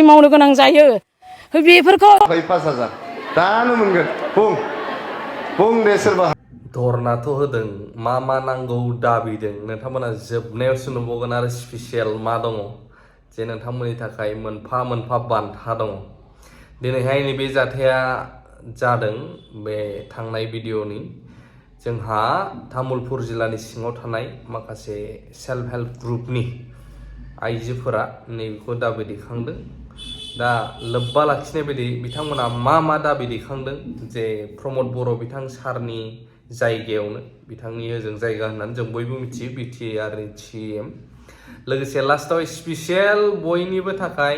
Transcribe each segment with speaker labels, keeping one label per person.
Speaker 1: मावनो गोनां जायो बेफोरखौ
Speaker 2: 5,000 दानो मोनगोन बुं दे सोरबा
Speaker 3: धरनाथ' होदों मा नांगौ दाबिदों नोंथांमोना जोबनायावसो नुबावगोन आरो स्पेसियेल मा दङ जे नोंथांमोननि थाखाय मोनफा मोनफा बान्था दङ दिनैहाय नैबे जाथाया जादों बे थांनाय भिडिअनि जोंहा तामुलपुर जिल्लानि सिङाव थानाय माखासे सेल्फ हेल्प ग्रुपनि आइजोफोरा नैबेखौ दाबि दैखांदों दा लोब्बा लाखिनाय बायदि बिथांमोना मा दाबि दैखांदों जे प्रमद बर' बिथां सारनि जायगायावनो बिथांनि ओजों जायगा होननानै जों बयबो मिथियो बिटिआर CM लोगोसे लास्टआव स्पेसियेल बयनिबो थाखाय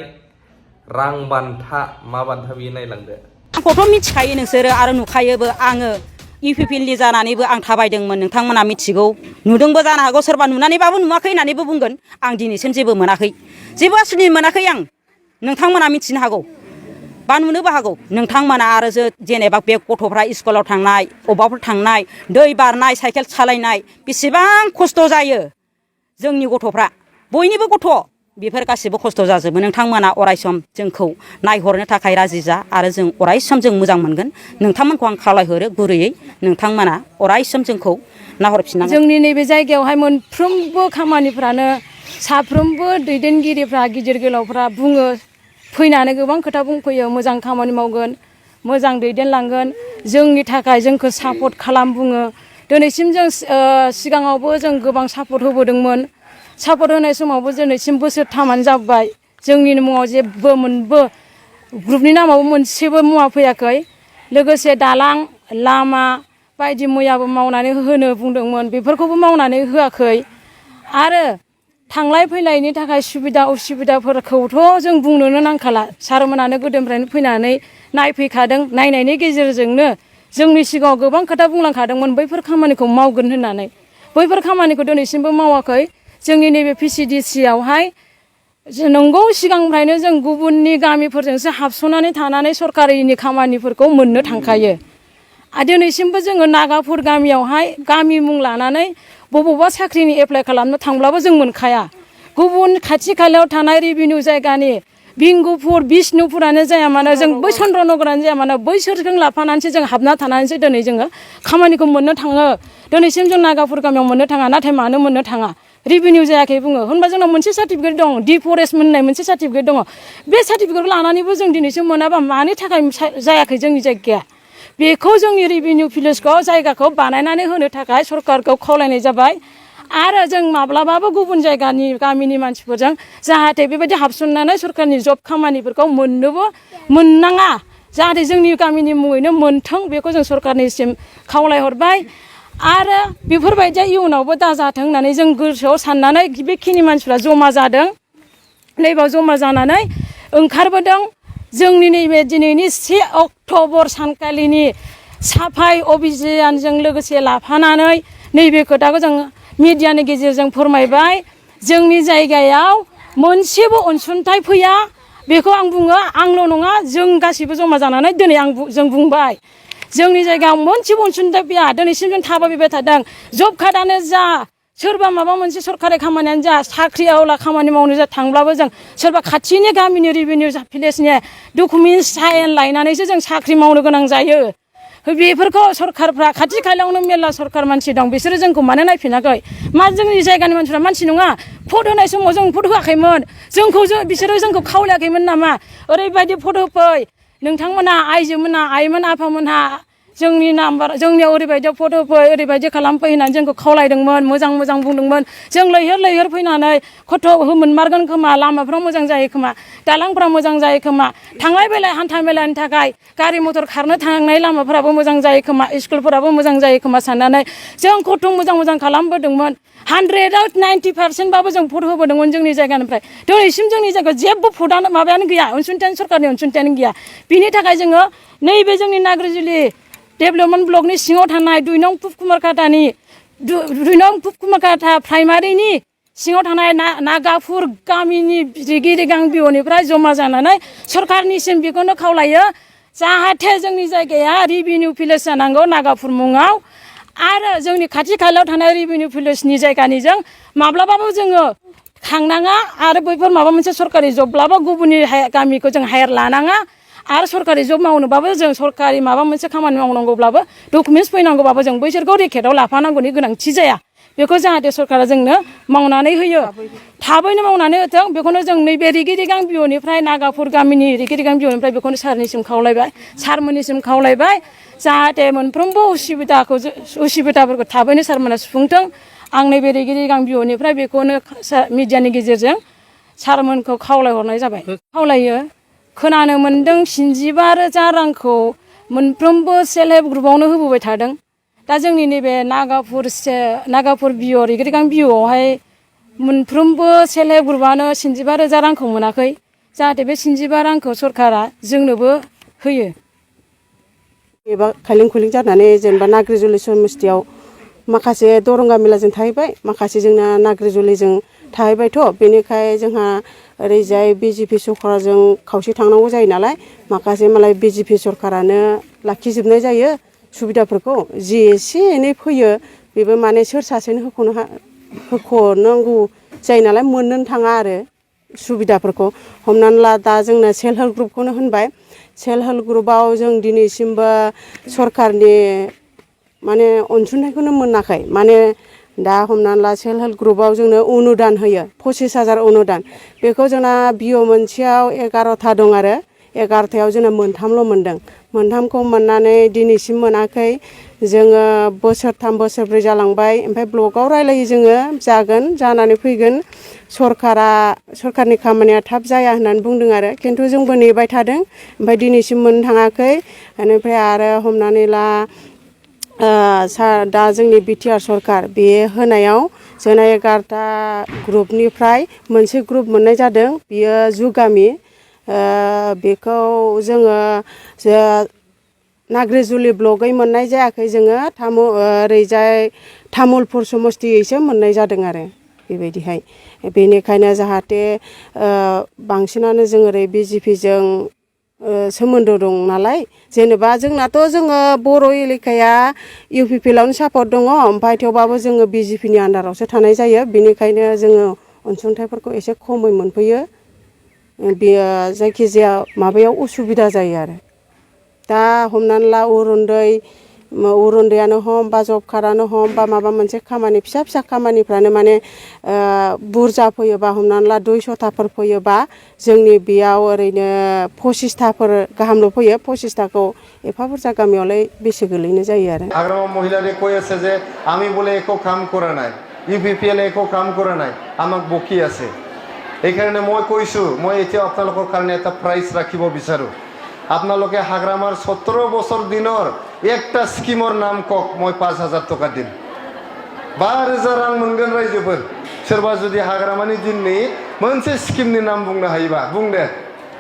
Speaker 3: रां बान्था मा बान्था बियो नायलांदो
Speaker 4: आंखौथ' मिथिखायो नोंसोरो आरो नुखायोबो आङो इउपिपिएलनि जानानैबो आं थाबायदोंमोन नोंथांमोना मिथिगौ नुदोंबो जानो हागौ सोरबा नुनानैबाबो नुवाखै होननानैबो बुंगोन आं दिनैसिम जेबो मोनाखै जेबो आसुनि मोनाखै आं नोंथांमोना मिथिनो हागौ बा नुनोबो हागौ नोंथांमोना आरो जेनेबा बे गथ'फ्रा स्कुलाव थांनाय अबावबाफोर थांनाय दै बारनाय साइकेल सालायनाय बेसेबां खस्थ' जायो जोंनि गथ'फ्रा बयनिबो गथ' बेफोर गासिबो खस्थ' जाजोबो नोंथांमोना अरायसम जोंखौ नायहरनो थाखाय राजि जा आरो जों अरायसम जों मोजां मोनगोन नोंथांमोनखौ आं खावलायहरो गुरैयै नोंथांमोना अरायसम जोंखौ नाहरफिननांगोन
Speaker 1: जोंनि नैबे जायगायावहाय मोनफ्रोमबो खामानिफ्रानो साफ्रोमबो दैदेनगिरिफ्रा गिदिर गोलावफ्रा बुङो फैनानै गोबां खोथा बुंफैयो मोजां खामानि मावगोन मोजां दैदेनलांगोन जोंनि थाखाय जोंखौ सापर्ट खालाम बुङो दिनैसिम जों सिगाङावबो जों गोबां सापर्ट होबोदोंमोन सापर्ट होनाय समावबो दिनैसिम बोसोरथामानो जाबाय जोंनि मुङाव जेबो ग्रुपनि नामावबो मोनसेबो मुवा फैयाखै लोगोसे दालां लामा बायदि मैयाबो मावनानै होनो बुंदोंमोन बेफोरखौबो मावनानै होआखै आरो थांलाय फैलायनि थाखाय सुबिदा उसुबिदाफोरखौथ' जों बुंनोनो नांखाला सारमोनानो गोदोनिफ्रायनो फैनानै नायफैखादों नायनायनि गेजेरजोंनो जोंनि सिगाङाव गोबां खोथा बुंलांखादोंमोन बैफोर खामानिखौ मावगोन होननानै बैफोर खामानिखौ दिनैसिमबो मावाखै जोंनि नैबे PCDC आवहाय नंगौ सिगांनिफ्रायनो जों गुबुननि गामिफोरजोंसो हाबस'नानै थानानै सरकारिनि खामानिफोरखौ मोननो थांखायो आरो दिनैसिमबो जोङो नागापुर गामियावहाय गामि मुं लानानै बबावबा साख्रिनि एप्लाइ खालामनो थांब्लाबो जों मोनखाया गुबुन खाथि खालायाव थानाय रेभिनिउ जायगानि बिंगुपुर बिष्णुपुरानो जाया मानो जों बै चन्द्रनगरानो जाया मानो बैसोरजों लाफानानैसो जों हाबना थानानैसो दिनै जोङो खामानिखौ मोननो थाङो दिनैसिम जों नागापुर गामियाव मोननो थाङा नाथाय मानो मोननो थाङा रेभिनिउ जायाखै बुङो होनबा जोंनाव मोनसे सार्टिफिकेट दं डिफरेस्ट मोननाय मोनसे सार्टिफिकेट दङ बे सार्टिफिकेटखौ लानानैबो जों दिनैसिम मोनाबा मानि थाखाय जायाखै जोंनि जायगाया बेखौ जोंनि रेभिनिउ भिलेजखौ जायगाखौ बानायनानै होनो थाखाय सरकारखौ खावलायनाय जाबाय आरो जों माब्लाबाबो गुबुन जायगानि गामिनि मानसिफोरजों जाहाथे बेबायदि हाबसननानै सरकारनि जब खामानिफोरखौ मोननाङा जाहाथे जोंनि गामिनि मुङैनो मोनथों बेखौ जों सरकारनिसिम खावलायहरबाय आरो बेफोरबायदिया इयुनावबो दाजाथों होननानै जों गोसोआव साननानै बेखिनि मानसिफ्रा जमा जादों नैबाव जमा जानानै ओंखारबोदों जोंनि नैबे दिनैनि 1 अक्ट'बर सानखालिनि साफाइ अभियानजों लोगोसे लाफानानै नैबे खोथाखौ जों मिडियानि गेजेरजों फोरमायबाय जोंनि जायगायाव मोनसेबो अनसुंथाइ फैया बेखौ आं बुङो आंल' नङा जों गासिबो जमा जानानै दिनै जों बुंबाय जोंनि जायगायाव मोनसेबो अनसुंथाइ फैया दिनैसिम जों थाबायबाय थादों जब कार्डआनो जा सोरबा माबा मोनसे सरकारि खामानियानो जा साख्रि आवला खामानि मावनो जा थांब्लाबो जों सोरबा खाथिनि गामिनि रेभिनिउ भिलेजनि डकुमेन्टस साइन लायनानैसो जों साख्रि मावनो गोनां जायो बेफोरखौ सरकारफ्रा खाथि खालायावनो मेरला सरकार मानसि दं बिसोरो जोंखौ मानो नायफिनाखै मा जोंनि जायगानि मानसिफ्रा मानसि नङा भट होनाय समाव जों भट होआखैमोन बिसोरो जोंखौ खावलायाखैमोन नामा ओरैबायदि भट होफै नोंथांमोना आइजोमोना आइमोन आफामोनहा जोंनि जोंनियाव ओरैबायदि भट होफै ओरैबायदि खालामफै होननानै जोंखौ खावलायदोंमोन मोजां बुंदोंमोन जों लैहोर फैनानै खथ' मोनमारगोन खोमा लामाफ्रा मोजां जायो खोमा दालांफ्रा मोजां जायो खोमा थांलाय फैलाय हान्था मेलानि थाखाय गारि मथर खारनो थांनाय लामाफोराबो मोजां जायो खोमा स्कुलफोराबो मोजां जायो खोमा साननानै जों खथ' मोजां खालामबोदोंमोन 100आव 90% बाबो जों भट होबोदोंमोन जोंनि जायगानिफ्राय दिनैसिम जोंनि जायगायाव जेबो भटआनो माबायानो गैया अनसुंथायानो सरकारनि अनसुंथायानो गैया बिनि थाखाय जोङो नैबे जोंनि नाग्रिजुलि डेभेलपमेन्ट ब्लकनि सिङाव थानाय 2 नं पुबकुमारकाटा प्राइमारिनि सिङाव थानाय नागापुर गामिनि रिगिरिगां बिअनिफ्राय जमा जानानै सरकारनिसिम बेखौनो खावलायो जाहाथे जोंनि जायगाया रेभिनिउ भिलेज जानांगौ नागापुर मुङाव आरो जोंनि खाथि खालायाव थानाय रेभिनिउ भिलेजनि जायगानिजों माब्लाबाबो जोङो खांनाङा आरो बैफोर माबा मोनसे सरकारि जबब्लाबो गुबुननि गामिखौ जों हायार लानाङा आरो सरकारि जब मावनोबाबो जों सरकारि माबा मोनसे खामानि मावनांगौब्लाबो डकुमेन्टस फैनांगौबाबो जों बैसोरखौ रेकेटआव लाफानांगौनि गोनांथि जाया बेखौ जाहाथे सरकारा जोंनो मावनानै होयो थाबैनो मावनानै होथों बेखौनो जों नैबे रिगि रिगां बिअनिफ्राय नागापुर गामिनि रिगि रिगां बिअनिफ्राय बेखौनो सारनिसिम खावलायबाय सारमोननिसिम खावलायबाय जाहाथे मोनफ्रोमबो उसुबिदाफोरखौ थाबैनो सारमोना सुफुंथों आं नैबे रिगि रिगां बिअनिफ्राय बेखौनो मिडियानि गेजेरजों सारमोनखौ खावलायहरनाय जाबाय खावलायो खोनानो मोन्दों 75,000 रांखौ मोनफ्रोमबो सेल्फ हेल्प ग्रुपआवनो होबोबाय थादों दा जोंनि नैबे नागापुर बिअ रिगि रिगां बिअआवहाय मोनफ्रोमबो सेल्फ हेल्प ग्रुपआनो 75,000 रांखौ मोनाखै जाहाथे बे 75 रांखौ सरकारा जोंनोबो होयो
Speaker 5: एबा खायलें खुइलें जानानै जेनेबा नाग्रिजुलि समस्थियाव माखासे दरं गामिलाजों थाहैबाय माखासे जोंना नाग्रिजुलिजों थाहैबायथ' बेनिखाय जोंहा ओरैजाय बिजेपि सरकारजों खावसे थांनांगौ जायो नालाय माखासे मालाय बिजेपि सरकारानो लाखिजोबनाय जायो सुबिदाफोरखौ जि एसे एनै फैयो बेबो माने सोर सासेनो होख'नांगौ जायो नालाय मोननोनो थाङा आरो सुबिदाफोरखौ हमनानै ला दा जोंना सेल्फ हेल्प ग्रुपखौनो होनबाय सेल्फ हेल्प ग्रुपआव जों दिनैसिमबो सरकारनि माने अनसुंथाइखौनो मोनाखै माने दा हमनानै ला सेल्फ हेल्प ग्रुपआव जोंनो अनुदान होयो 25,000 अनुदान बेखौ जोंना बिअ मोनसेयाव 11था दं आरो 11थायाव जोंना मोनथामल' मोनदों मोनथामखौ मोननानै दिनैसिम मोनाखै जोङो बोसोरथाम बोसोरब्रै जालांबाय ओमफ्राय ब्लकआव रायलायो जोङो जागोन जानानै फैगोन सरकारनि खामानिया थाब जाया होननानै बुंदों आरो खिन्थु जोंबो नेबाय थादों ओमफ्राय दिनैसिम मोननो थाङाखै बेनिफ्राय आरो हमनानै ला दा जोंनि बिटिआर सरकार बे होनायाव जोंना 11था ग्रुपनिफ्राय मोनसे ग्रुप मोननाय जादों बियो जुगामि बेखौ जोङो नाग्रिजुलि ब्लकै मोननाय जायाखै जोङो ओरैजाय तामुलपुर समस्थियैसो मोननाय जादों आरो बेबायदिहाय बेनिखायनो जाहाथे बांसिनानो जों ओरै बिजेपिजों सोमोन्दो दं नालाय जेनेबा जोंनाथ' जोङो बर' एलेकाया इउपिपिएलआवनो सापर्ट दङ ओमफ्राय थेवबाबो जोङो बिजेपिनि आन्दारावसो थानाय जायो बेनिखायनो जोङो अनसुंथाइफोरखौ एसे खमै मोनफैयो बेयो जायखिजाया माबायाव उसुबिदा जायो आरो दा हमनानै ला अरुनदयानो हम बा जब कार्डआनो हम बा माबा मोनसे खामानि फिसा फिसा खामानिफ्रानो माने बुरजा फैयोबा हमनानै ला 200थाफोर फैयोबा जोंनि बेयाव ओरैनो 25थाफोर गाहामल' फैयो 25थाखौ एफा बुरजा गामियावलाय बेसे गोलैनो जायो आरो
Speaker 2: আগ্রাম মহিলারে কই আছে যে আমি বলে একো কাম করে নাই ইউপিপিএল একো কাম করে নাই আমাক বকি আছে এই কারণে মই কইছো মই এতিয়া আপোনালোকৰ কাৰণে এটা প্ৰাইজ ৰাখিব বিচাৰো আপোনালোকে হাগ্ৰামাৰ 17 বছৰ দিনৰ একটা স্কিমৰ নাম কক মই 5,000 টাকা দিম 12,000 रां मोनगोन रायजोफोर सोरबा जुदि हाग्रामानि दिननि मोनसे स्किमनि नाम बुंनो हायोबा बुं दे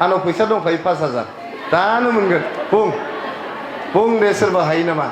Speaker 2: आंनाव फैसा दंखायो 5,000 दानो मोनगोन बुं दे सोरबा हायो नामा